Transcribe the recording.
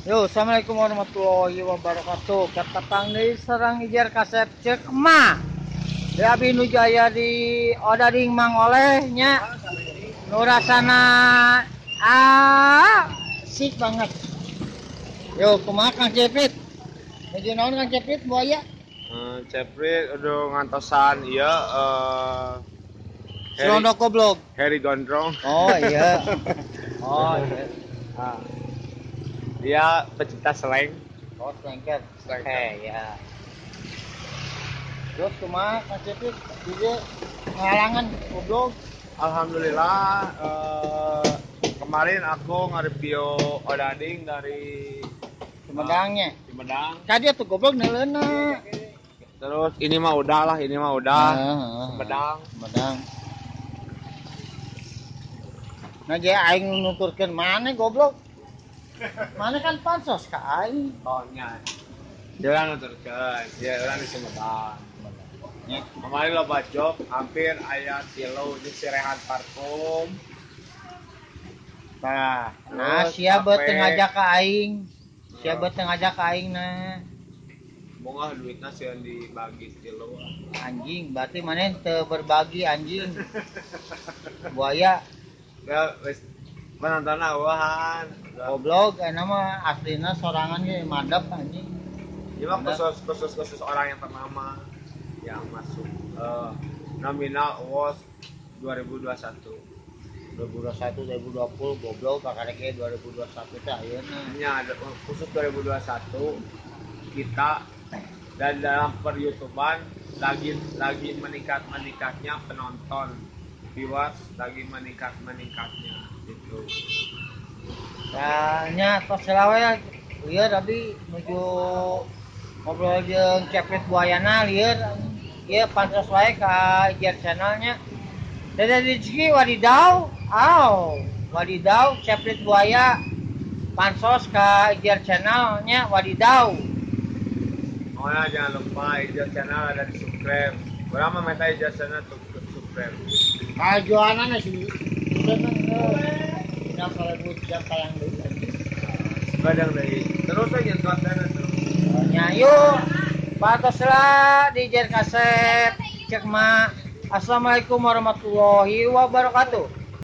Yo, assalamualaikum warahmatullahi wabarakatuh. Katapang deui sareng Ijer Kasep Ceuk Emak. Di Abi nu jaya di Odading Mang Oleh nya. Nu rasana asik banget. Yo, kumaha Kang Ceprit? Nuju naon Kang Ceprit buaya? Ceprit udah ngantosan ieu Harry, goblok. Harry Gondrong. Oh iya. Oh iya. Ah. Dia pecinta slang. Oh, slangker. Oke, ya. Terus kumaha Kang Ceprit? Ieu ngalangan goblok. Alhamdulillah, kemarin aku nge-review odading dari Sumedangnya. Sumedang. Tadi tuh goblok neuleuna. Terus ini mah udah lah, ini mah udah. Sumedang. Sumedang. Nah, jadi aing nuturkeun maneh goblok. Mana kan pansos ka aing. Oh nya. Dia nuturkeun, dia orang di Sumedang. Nya. Kemarin loba job hampir aya tilu jeung si Rehan parfum. Tah, nah sia beuteung ngajak ka aing. Sia beuteung ngajak ka aing na. Bunga duitna sieun dibagi tilu. Anjing, berarti maneh teu berbagi anjing. Buaya. Ya wis penonton awahan. Goblok, enak mah aslina sorangan ge madep anjing. Ieu mah khusus orang yang ternama yang masuk nominal awards 2021. 2021 2020 goblok pakarek ge 2021 teh ayeuna. Nya khusus 2021 kita dan dalam per-YouTubean lagi meningkat-meningkatnya penonton, viewers lagi meningkat-meningkatnya gitu. Nah, nya tos heula we lieur abi nuju ngobrol jeung Ceprit Buayana lieur. Ieu pansos wae ka Ijer channelnya. Dede Rizky wadidaw, aw, wadidaw Ceprit Buaya pansos ka Ijer channelnya wadidaw. Oh ya, jangan lupa Ijer channel ada di subscribe. Urang mah minta Ijer channel subscribe. Kajuanan sih. Dina 1000 jam tayang deui. Kadang deui. Terus aja konten terus. Nya yuk. Patos lah di Ijer Kasep Ceuk Emak. Assalamualaikum warahmatullahi wabarakatuh.